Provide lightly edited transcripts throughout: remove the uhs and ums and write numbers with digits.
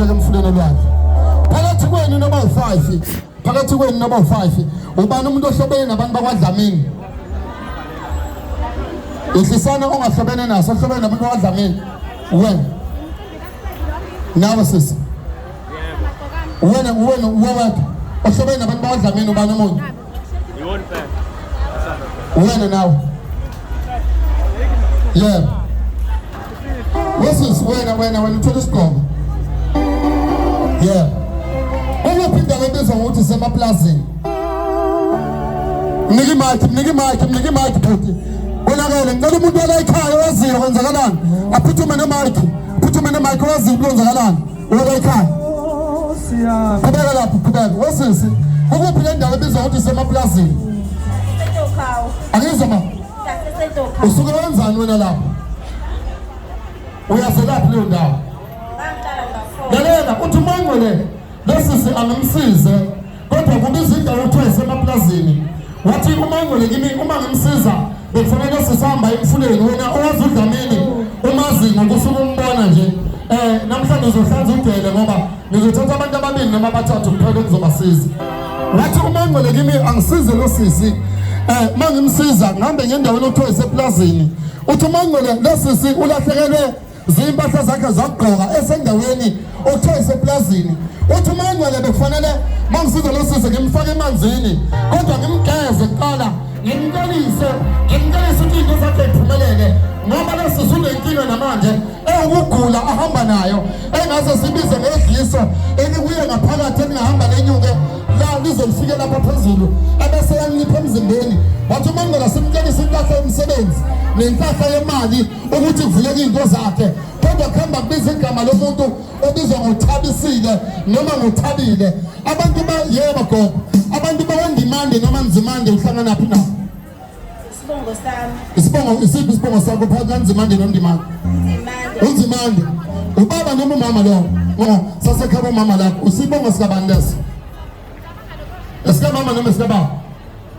Emfuleni olwandle phakathi kwenu noba u-5, phakathi kwenu noba u-5, ubani umuntu ohlobene nabantu bakwaDlamini? Ihlisana ongahlobene naso, ohlobene nabantu bakwaDlamini. Wena nawe sisi, wena wena wewedwa ohlobene nabantu bakwaDlamini, ubani omunye? Wena nawe, yebo wesisi, wena wena wena uthola isigqoko, yebo. Ukuphi indawo ebizwa ngokuthi isemaplazini? Mnike imayikhi, mnike imayikhi, mnike imayikhi bhuti. Konakele, ngicela umuntu wala ekhaya owaziyo kwenzakalani aphuthume nemayikhi, phuthume nemayikhi, owaziyo kwenzakalani wala ekhaya. Qhubeka lapho, qhubeka wesisi. Ukuphi le ndawo ebizwa ngokuthi isemaplazini? Angizwa ma. Usuke wenzani wena lapho? Uyazelaphi leyo ndawo? Lalela, uthi umangcwele losisi angimsize, kodwa kubiza indawo kuthiwa isemaplazini. Wathi umangcwele kimi uma ngimsiza bekufanele sisihamba emfuleni. Wena owazi uDlamini, umazi ngokusuke umbona nje, namhlanje uzohlanza udele ngoba ngizothatha abantu ababili noma abathathu kuphela engizobasiza. Wathi umangcwele kimi angisize lo sisi, uma ngimsiza ngihambe ngendaweni okuthiwa iseplazini. Uthi umangcwele lo sisi ulahlekelwe zimpahla zakhe zokugqoka esendaweni okuthiwa iseplazini. Uthi umangcwele bekufanele mangisiza lo sisi ngimfake emanzini, kodwa ngimgeze kuqala, ngimqalise, ngimqalise ukuthi into zakhe iphumelele, ngoba lo sisi unenkinga namanje ewukugula ahamba nayo engaze sibize ngedliso elikuye ngaphakathi, elingahamba lenyuke la lize lifike lapha phezulu ebese yancipha emzimbeni. Wathi umangcwele simqalise impahla yomsebenzi nenhlahla yemali ukuthi kuvuleke iy'nto zakhe, kodwa kuhamba kubiza igama lomuntu obizwa ngoThabisile noma ngoThabile. Abantu ba, yebo gogo, abantu bawaNdimande noma Nzimande, uhlanganaphi nabo? Isibongo sami. Isibongo isiphi isibongo sakho phakathi kaNzimande noNdimande? Nzimande. UNzimande. Ubaba noma umama lo? Ngo sasekhaya umama lakho. Usibongo sikabani leso? Esikamama noma esikababa?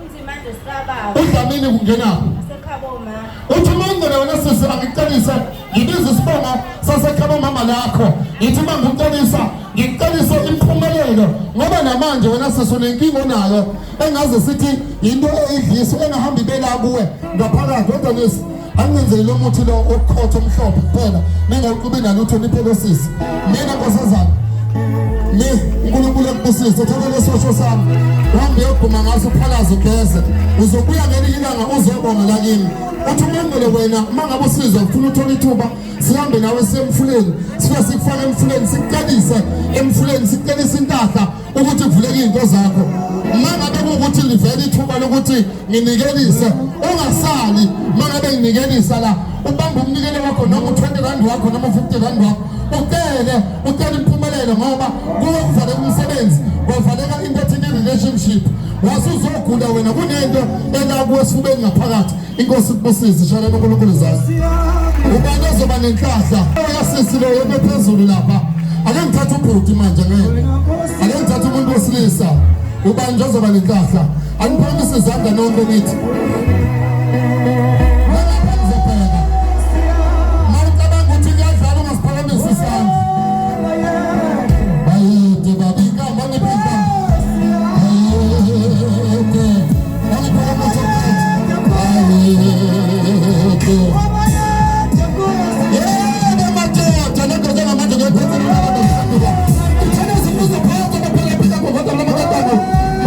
UNzimande sikababa. UDlamini kungenaphi? Asekhabo mama. Uthi umangcwele wena sisi angikucelise ngibiza isibongo sasekhabo mama lakho, ngithi uma ngikucelisa ngikucelise impumelelo, ngoba namanje wena sisi unenkinga onayo engaze sithi yinto eyidliso engahamba ibela kuwe ngaphakathi. Kodwa nesi angenzeli lo muthi lo wokukhotha omhlophe kuphela, ningawuxubi nalutho, niphe lo sisi. Mina nkosazana, ni uNkulunkulu ekubusise. Thatha lesosho sami uhambe uyoguma ngaso, uphalaze, ugeze, uzobuya ngelinye ilanga uzobonga la kimi. Uthi umangcwele wena uma ngabe usizwa ufuna uthola ithuba sihambe nawe siye emfuleni, sifike sikufake emfuleni, sikucelise emfuleni, sikucelise intahla ukuthi kuvuleke iy'nto zakho. Uma ngabe kuwukuthi livele ithuba lokuthi nginikelise, ungasali. Uma ngabe nginikelisa la, ubambe umnikelo wakho noma u-20 rand wakho noma u-50 rand wakho, ucele, ucele impumelelo, ngoba kuwe kuvaleka umsebenzi, kwavaleka into ethi i-relationship, wase uzogula wena kunento ela kuwe esifubeni ngaphakathi. Inkosi ikubusise, shaleni uNkulunkulu zazi. Ubani ozoba nenhlahla? Uyasisi lo yebe phezulu lapha. Ake ngithathe ubhuti manje, ngeke ake ngithathe umuntu wesilisa. Ubani nje ozoba nenhlahla? Aniphakamise izandla nonke nithi nalapha ngizobheka. Mawucabanga ukuthi kuyadlala ungasiphakamisa isandla. Bayede baba, inkamba ngiphi inkamba? Bayede. Angiphakamise bayede. Yebo madoda, lendoda ngamanje ngiyophetha ngaphanduka. Ithena zibuzo phakathi kwaphela phela ngoba lamakatako.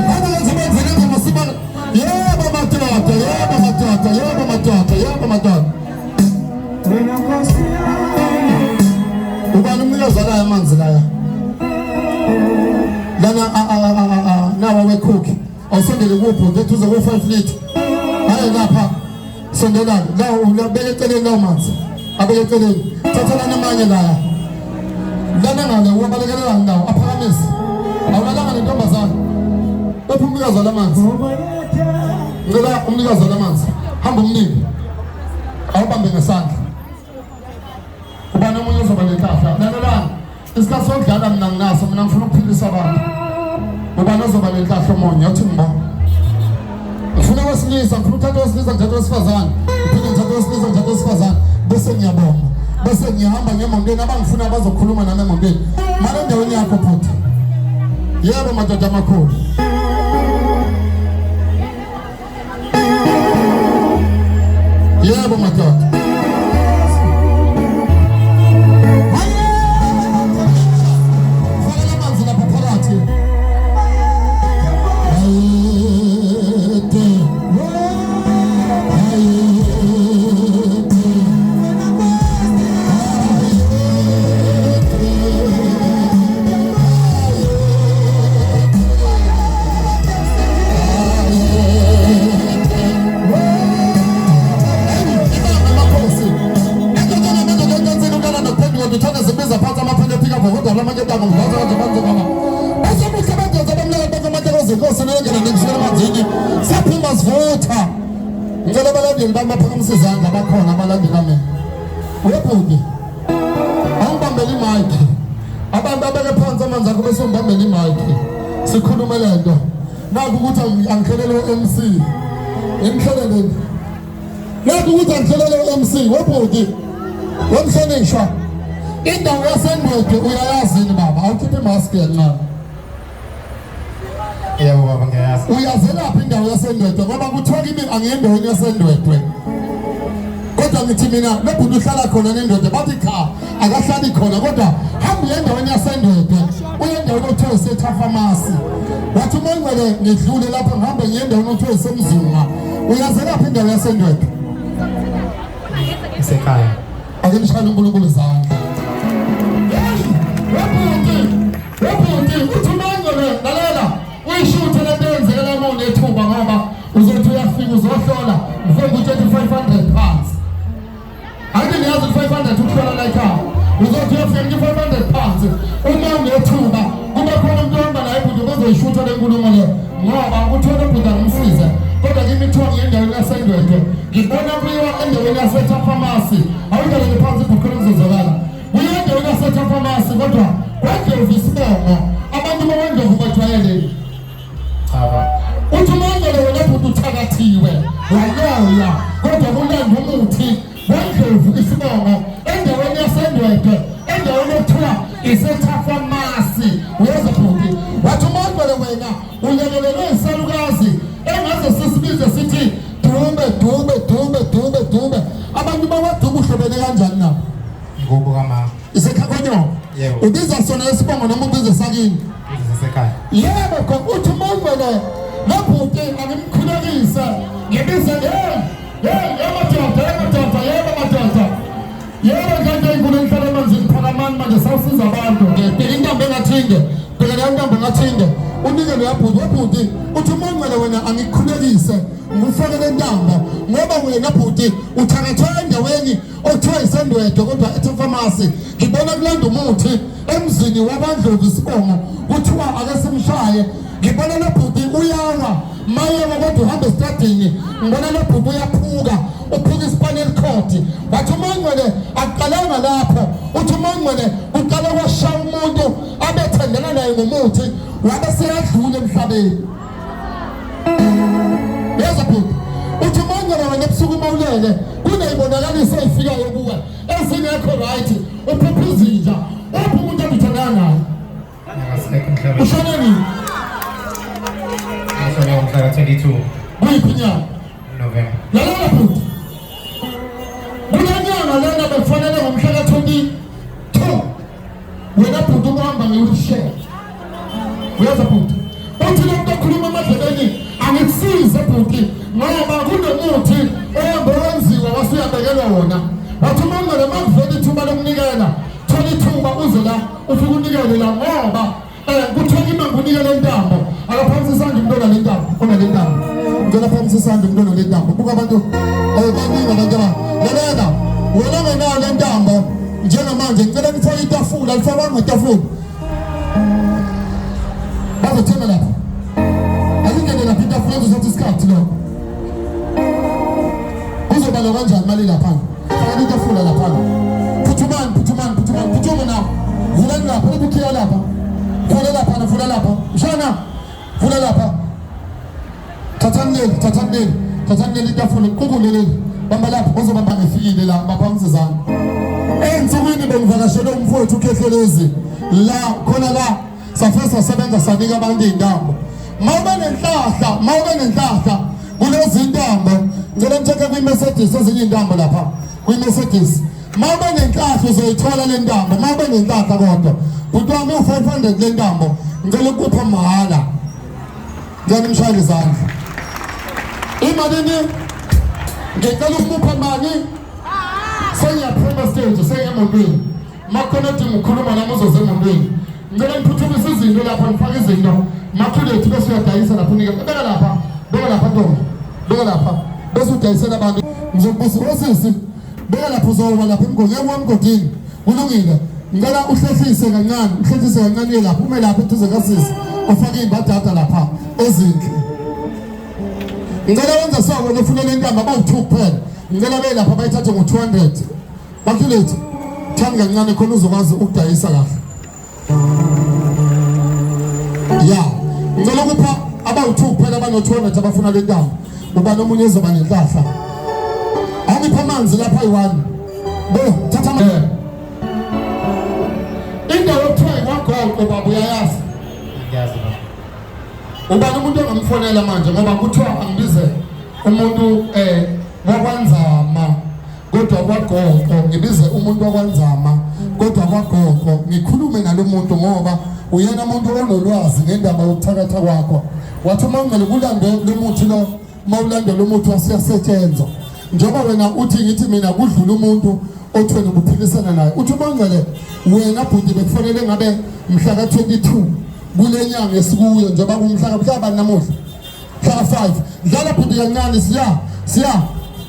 Phakathi kwenzeka ngomasiba. Yebo madoda, yebo madoda, yebo madoda, yebo madoda. Ubani umnikazi walayo amanzi laya? Lana nawa wekhukhi. Awusondele kuphi? Ngithi uze ku-5 litre. Hayi lapha. Sondelani. La ubeke eceleni lawo manzi. Abeke eceleni. Thathelani amanye laya. Lana ngale uwabalekelelani lawo? Aphakamise. Awulalanga nentombazane. Uphi umnikazi walamanzi? Ngicela umnikazi walamanzi. Hamba umnike. Awubambe ngesandla. Ubani omunye ozoba nenhlahla? Lalelani. Isikhathi sokudlala mina nginaso, mina ngifuna ukuphilisa abantu. Ubani ozoba nenhlahla omunye? Uthi ngibona. Ngifuna owesilisa, ngifuna uthatha owesilisa, ngithatha owesifazane. Ngiphinde ngithatha owesilisa, ngithatha owesifazane. Bese ngiyabonga. Bese ngihamba ngemontweni abangifuna bazokhuluma nami emontweni. Mara endaweni yakho bhuti. Yebo madoda amakhulu. Yebo madoda. Fakela amanzi lapha phakathi. Bayede. Bayede. Saphuma sivutha. Ngicela abalandeli bami baphakamise izandla bakhona abalandeli bami. Webhuti. Angibambele imic. Abantu abeke phansi amanzi akho bese ungibambele imic. Sikhulume lento. Naku ukuthi angihlelele u-MC. Ngimhlelele. Naku ukuthi angihlelele u-MC. Webhuti. Wemhlonishwa. Indawo yaseNdwedwe uyayazi yini baba? Awukhiphe imask yancane. Yebo baba ngiyayazi. Uyazelaphi indawo yaseNdwedwe ngoba kuthiwa kimi angiye endaweni yaseNdwedwe. Kodwa ngithi mina lo bhuti uhlala khona neNdwedwe bathi cha akahlali khona kodwa hamba uye endaweni yaseNdwedwe uye endaweni othiwa iseThafamasi. Wathi uma ngcwele ngidlule lapho ngihambe ngiye endaweni othiwa iseMzunga. Uyazelaphi indawo yaseNdwedwe? Isekhaya. Ake nishayele uNkulunkulu izandla. Hey, webhuti, webhuti, uthi umangcwele lalela uyishuthe lento eyenzeke la uma unethuba ngoba uzothi uyafika uzohlola mfowethu utshela 500 phansi. Ake niyazi ukuthi 500 ukuhlola la ekhaya. Uzothi uyafika ngi 500 phansi. Uma unethuba kube khona umuntu ohamba naye bhuti bazoyishutha le nkulumo le ngoba kuthiwa lo bhuti angimsize kodwa kimi kuthiwa ngiye endaweni yaseNdwedwe ngibona kuyiwa endaweni yaseThafamasi awudlalele phansi bhuti khona kuzozwakala kuyiwa endaweni yaseThafamasi kodwa kwaNdlovu isibongo abantu bakwaNdlovu bajwayele Cha baba. uthi umangele wena bhuti uthakathiwe waloya kodwa kulanda umuthi wendlovu isibongo endaweni yaseNdwedwe endaweni okuthiwa iseThafamasi uyeza bhuti wathi umangele wena ulekelelwe isalukazi engaze sisibize sithi Dube Dube Dube Dube Dube abantu bakwaDube uhlobene kanjani nabo Ngubo kama isekhakonyoko Yebo. ubiza sona isibongo noma ubiza sakini isekhaya. Yebo khona uthi umangcwele lobhuti angimkhulekise ngibize hey hey yamadoda yamadoda yebo madoda yebo nkanto enkulu enhlala emanzini phakamani manje sawusiza abantu bheka intambo engathinde bheka leyo ntambo engathinde unike leya bhuti webhuti uthi umangcwele wena angikukhulekise ngifake le ntambo ngoba wena bhuti uthakathwe endaweni okuthiwa iseNdwedwe kodwa eThafamasi ngibona kulanda umuthi emzini wabaNdlovu isibongo kuthiwa ake simshaye ngibona lo bhuti uyawa mayewa kodwa uhamba esitradini ngibona lo bhuti uyaphuka uphuka i-spinal cord wathi umangcwele akuqalanga lapho uthi umangcwele kuqale kwashaya umuntu abethandana naye ngomuthi wabe seyadlula emhlabeni yeza bhuti uthi umangcwele wena ebusuku uma ulele kuney'bonakaliso ey'fikayo kuwe ezingekho right uphupha izinja uphi umuntu abuthandana naye Akasekho emhlabeni. ushone nini Ngashona ngomhla ka-22 kuyiphi inyanga November. lalela bhuti kule nyanga lena bekufanele ngomhla ka-22 wena bhuti ukuhamba nge-wheelchair uyeza bhuti uthi lo muntu okhuluma emadlebeni angikusize bhuti ngoba kunomuthi ohambe wenziwa wasuyabekelwa wona wathi umangcwele uma kuvela ithuba lokunikela thola ithuba uze la ufike unikele la ngoba um kuthiwa kimi ngunikele intambo akaphakamisa isandla umuntu onale ntambo onale ntambo ngicela phakamise isandla umuntu onale ntambo buka abantu baningi abantu aba lalela wena ongenayo le ntambo njengamanje ngicela nifake itafula alifakanga itafula bazothenga lapha alingene lapha itafula kuzothatha isikhathi lokho kuzobalwa kanjani imali laphana fakani itafula laphana phuthumani phuthumani phuthumani phuthuma nawo vulani lapha ubukhiya lapha vula laphana vula lapha mshana vula lapha thathani leli thathani leli thathani leli itafula qukule leli bamba lapha uzobamba ngefikile la baphakamisa izandla Ensukwini bengivakashele umfowethu uKhehlelezi la khona la safike sasebenza sanika abantu iy'ntambo. Mawube nenhlahla, mawube nenhlahla kulezi ntambo, ngicela nithathe kwi-Mercedes ezinye iy'ntambo lapha kwi-Mercedes. Mawube nenhlahla uzoyithola le ntambo, mawube nenhlahla kodwa. Bhuti wami u-500 le ntambo, ngicela ukupha mahhala. Ngicela nimshayele izandla. Imalini? Ngicela ukumupha mani? Sengiyaphuma stage, sengiyemotweni. Makhona odinga ukukhuluma nami uzoze emotweni. Ngicela ngiphuthumise izinto lapha, ngifake izinto. Makhulethu bese uyadayisa lapha unike. Beka lapha, beka lapha ntombi. Beka lapha. Bese udayisela abantu. Ngizokubuza osisi, beka lapha uzowa lapha emgodini, ngeke emgodini. Kulungile. Ngicela uhlehlise kancane, uhlehlise kancane uye lapha, ume lapha eduze kasisi. Ufake iy'mbadada lapha ezinhle. Ngicela wenze so wena ufuna le ntambo abawu-2 kuphela. Ngicela beye lapha bayithathe ngo-200. Bakhulethu, thani kancane khona uzokwazi ukudayisa kahle. Ya, ngicela ukupha abawu-2 kuphela abano-200 abafuna le ntambo. Ubani omunye ozoba nenhlahla? Angipha amanzi lapha ayi-one. Bo, thatha amanzi. Indawo okuthiwa ikwagoqo baba uyayazi. Ngiyazi baba. Ubani umuntu ongamfonela manje ngoba kuthiwa angibize umuntu eh wakwanzama kodwa kwagoqo ngibize umuntu wakwanzama kodwa kwagoqo ngikhulume nalo muntu ngoba uyena umuntu onolwazi ngendaba yokuthakatha kwakho wathi uma ungcele kulande lo muthi lo uma ulandela umuthi wasiyasetshenzwa njengoba wena uthi ngithi mina kudlula umuntu othi wena ubuphilisana naye uthi uma ungcele wena bhuti bekufanele ngabe mhla ka-22 kule nyanga esikuyo njengoba kumhla mhla bani namuhla mhla ka-5 dlala bhuti kancane siya siya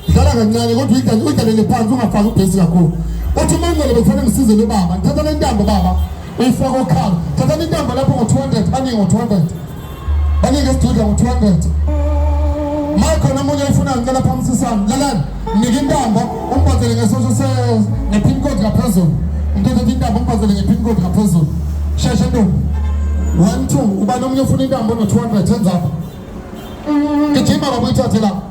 dlala kancane kodwa uyidlalele phansi ungafaki ubhesi kakhulu uthi uma ungcele bekufanele ngisize lo baba ngithatha le ntambo baba uyifake okhala thatha le ntambo lapho ngo-200 baningi ngo-200 Banike isidudla ngo-200. Makhona omunye oyifunayo ngicela phambisisane. Lalani, nika intambo umbhadele ngesosho se nge-pin code ngaphezulu. Umuntu othatha intambo umbhadele nge-pin code ngaphezulu. Sheshe ntombi. 1 2 ubani omunye ofuna intambo no-200 enzapha. Gijima baba uyithathe lapho.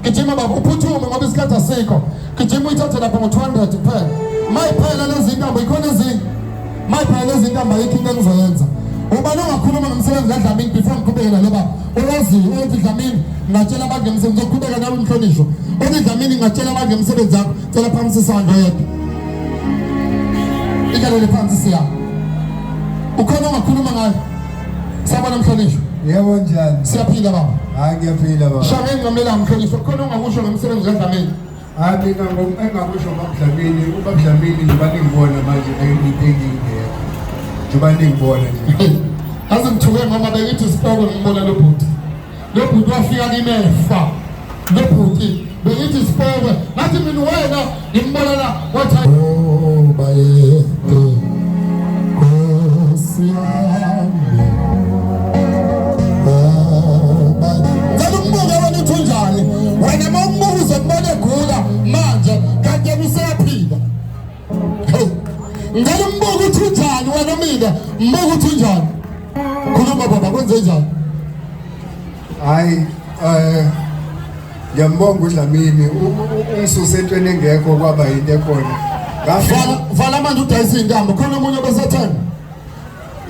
Gijima baba uphuthume ngoba isikhathi asikho. Gijima uyithathe lapho ngo-200 kuphela. Mayiphela lezi ntambo ikhona ezinye. Mayiphela lezi ntambo ayikho into engizoyenza. Ubani ongakhuluma ngomsebenzi kaDlamini before ngiqhubeke nalo baba? Owaziyo othi Dlamini ngatshela abantu ngomsebenzi ngizoqhubeka nawe umhlonishwa. Othi Dlamini ngatshela abantu ngomsebenzi wakho cela phambi isandla yedwa. Ikalele phansi siya. Ukhona ongakhuluma ngayo? Sawubona mhlonishwa. Yebo njani? Siyaphila baba. Hayi ngiyaphila baba. Shame ngamela mhlonishwa khona ongakusho ngomsebenzi kaDlamini. Hayi mina engakusho ngoBaba Dlamini, uBaba Dlamini njengoba ningibona manje into engingekho. Njengoba ningibona nje. Yazi ngithuke ngoba bengithi sipoko ngibona lo bhuti. Lo bhuti wafika kimi efa. Lo bhuti bengithi sipoko ngathi mina wena ngimbona la wathi oh bayede Nkosi yami. Oh bayede. Ngicela umbuke wena uthi unjani? Wena uma umbuka uzokubona egula manje kanti yena useyaphila. Hey. Ngicela umbuke uthi unjani wena mina? Mbuke uthi unjani? Khuluma baba kwenze njani? Hayi eh ngiyambonga uDlamini ungisuse entweni engekho kwaba yinto ekhona. Ngafika Vala vala manje udayisa intambo khona omunye obesethenga.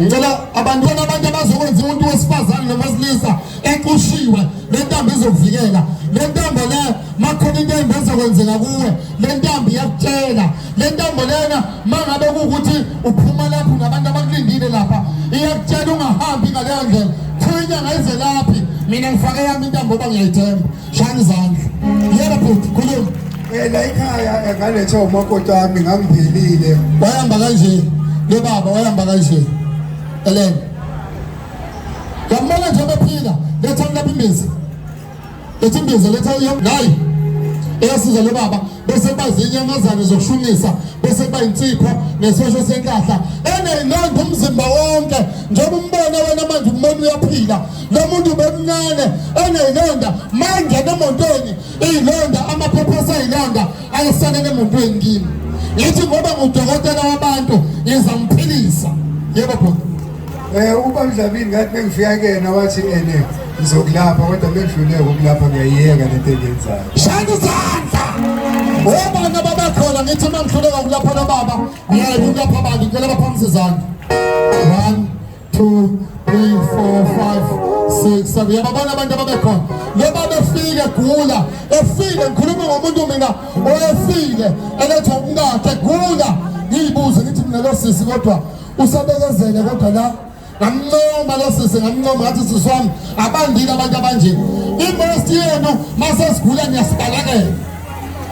Ngicela abantwana abantu abazokwenza umuntu wesifazane noma wesilisa exushiwe le ntambo izokuvikela le ntambo le makhona into embi ezokwenzeka kuwe le ntambo iyakutshela le ntambo lena mangabe kuwukuthi uphuma lapho nabantu abakulindile lapha iyakutshela ungahambi ngaleyo ndlela kuthiwa inyanga izelaphi mina ngifake yami intambo ngoba ngiyayithemba shaya izandla yebo bhuti khuluma la ekhaya ngaletha umakoti wami ngangiphelile. Wayehamba kanje lo baba wayehamba kanje Ellen yambona nje bephila letha lapha imbiza letha imbiza letha nayi eyasiza lo baba bese kuba zinyamazane zokushunisa bese kuba insipho nesosho senhlahla eneyilonda umzimba wonke njengoba umbona wena manje umbona uyaphila lo muntu ubemncane eneyilonda mangena emotweni iyilonda amaphaphathi ayilonda ayesalele emotweni kimi ngithi ngoba ngudokotela wabantu ngizamphilisa yebo bhuti Eh uBaba Dlamini ngathi bengifika kuyena wathi ene ngizokulapha kodwa bengihluleka ukulapha ngiyayiyeka lento engiyenzayo. Shaya izandla. Obani ababekhona ngithi uma ngihluleka ukulapha lobaba ngiyeke ukulapha abantu ngicela baphamise izandla. 1 2 3 4 5 6 7 uyababona abantu ababekhona lo baba efike gula efile ngikhuluma ngomuntu mina oyefile elethwa umkakhe gula ngiyibuze ngithi mina lo sisi kodwa usabekezele kodwa la ngamncoma lo sisi ngamncoma ngathi sisi wami abandile abantu abanje imost yenu masesigula niyasibalekela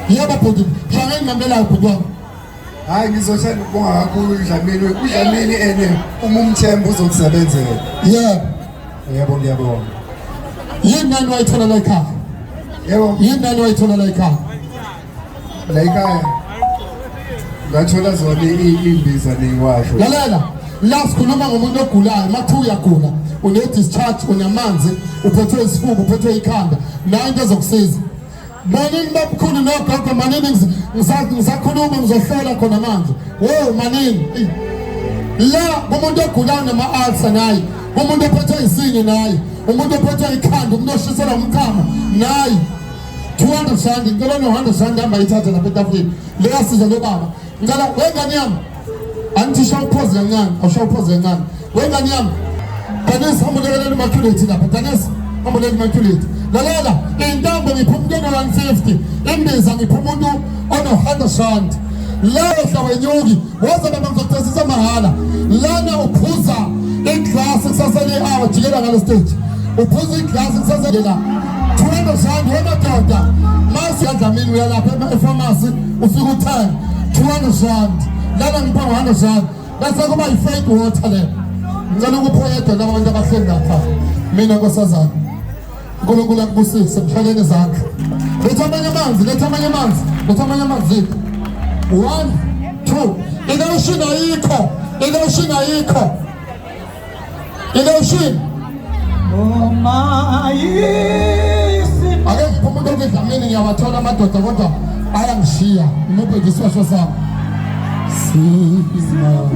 yebo bhuti hlangeni mamelayo bhuti wami. Hayi ngizothanda ukubonga kakhulu uDlamini, uDlamini ene uma umthemba uzokusebenzela. Yebo. Yebo ngiyabonga. Yini nani wayithola la ekhaya? Yebo. Yini nani wayithola la ekhaya? La ekhaya ngathola zona iy'mbiza ney'washo. Lalela, la sikhuluma ngomuntu ogulayo, makuthiwa uyagula, une-discharge, unamanzi, uphethwe isifuba, uphethwe ikhanda, nayo into ezokusiza. Manini babkhulu nogogo, manini ngisakhuluma ngizohlola khona manje. Wo manini. La kumuntu ogulayo nama-ulcer naye, umuntu ophethwe isinye naye, umuntu ophethwe ikhanda, umuntu oshiselwa umchamo naye. 200 rand ngicela no 100 rand hamba ithathe lapha etafuleni. Leyasiza lo baba. Ngicela wengane yami. Angithi shaya upause kancane, awushaya upause kancane. Wengane yami. Dennis hamba ulekelela uMaculate lapha. Dennis hamba ulekelela uMaculate. Lalela, intambo ngipha umuntu ono-150, imbiza ngipha umuntu ono-100 rand. Lehla wenyuki, woza baba ngizokuthengisisa mahhala. Lana uphuza iglasi kusasa le-hour, jikela ngalo stage. Uphuza iglasi kusasa la. 200 rand wemadoda. Masi kaDlamini uyalapha efamasi ufika u-10. 200 rand. Lana ngipha ngo-100 rand. Bese kuba yi-fake water le. Ngicela ukupha oyedwa laba bantu abahleli lapha. Mina nkosazana. uNkulunkulu akubusise, mshaleni izandla. Letha amanye amanzi, letha amanye amanzi, letha amanye amanzi. 1 2 Ilotion ayikho, ilotion ayikho. Ilotion. Noma yisi Ake ngiphe umuntu othi Dlamini ngiyawathola amadoda kodwa ayangishiya. Ngimuphe nje isiwasho sami. Sima.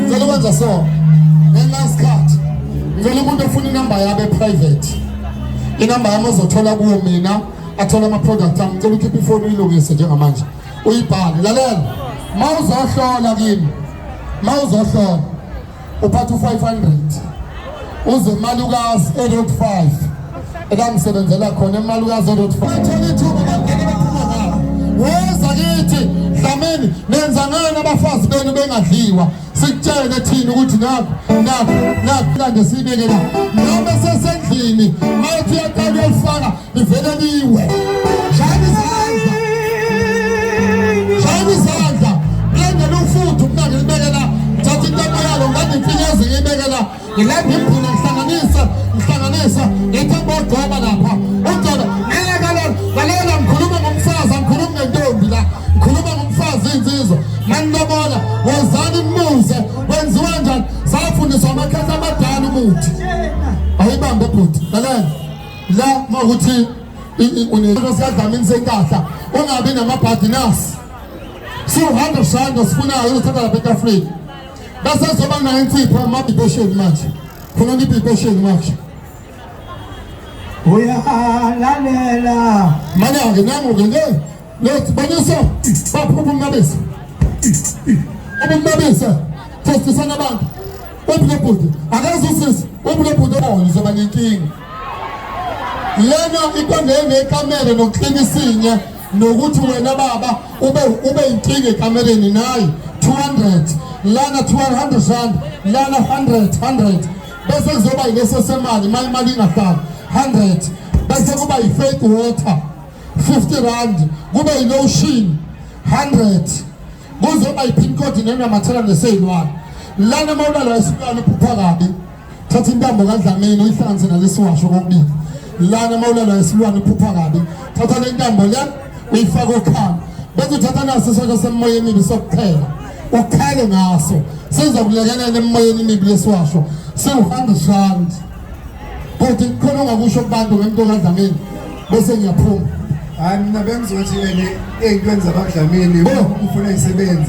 Ngicela ukwenza so ngenxa yesikhathi ngicela umuntu ofuna inamba yabo e-private inamba yami ozothola kuwo mina athole ama-product ami ngicela ukhiphe ifoni uyilungise njengamanje uyibhale lalela ma uzohlola kimi ma uzohlola uphatha u-500 uze emalukazi e-road 5 ekangisebenzela khona emalukazi e-road 5 bathola ithuba bangena baphuma ngalo woza kithi Dlamini nenza ngani abafazi benu bengadliwa sikutshele thina ukuthi nakho nakho nakho lande siyibeke la noma sesendlini mayethi uyaqala uyolifaka livele liwe shayani izandla shayani izandla lendele ufuthu mna ngilibeke la ngithatha intambo yalo ngilanda imfinyezi ngiyibeke la ngilanda imbhuna ngihlanganise ngihlanganise ngithe bogcoba lapha ugcoba ngeke lona lalela ngikhuluma ngomfazi angikhulumi ngentombi la ngikhuluma ngomfazi insizwa manilobola wozani nibuze kwenziwa njani safundiswa amakhehla amadala umuthi ayibambe bhuti lalela la mawukuthi unento siyadlamini senkahla ungabi namabhadi nasi siwu-100 rand osifunayo uzothatha lapha etafuleni bese zoba nayo insipho amabhibesheni manje khona nibhibesheni manje Uyalalela mana-ke nangu-ke le lethi bonisa bapha ubumnabisa ubumnabisa testisana abantu uphi lo bhuti akazi usisi uphi lo bhuti obona uzoba nenkinga lena iqondene nekamelo nokuklina isinye nokuthi wena baba ube inkinga ekamereni nayi 200 lana 200 rand lana 100 100 bese kuzoba yileso semali imali imali ingahlali 100 bese kuba yi-fake water 50 rand kube yi-lotion 100 kuzoba yi-pin code nenamathela neseyilwane lana uma ulala isilwane uphupha kabi thatha intambo kaDlamini uyihlanganise nalesiwasho kokubili lana uma ulala isilwane uphupha kabi thatha le ntambo le uyifake okhala Bese uthatha naso isonto semimoya emibi sokuchela, uqhele ngaso, sizokulekelela emimoyeni emibi lesiwasho siwuhambisana. Bhuti, khona ongakusho kubantu ngento kaDlamini bese ngiyaphuma. Hayi, mina bengizothi ene ey'ntweni zabakudlamini Oh. ufuna isebenze.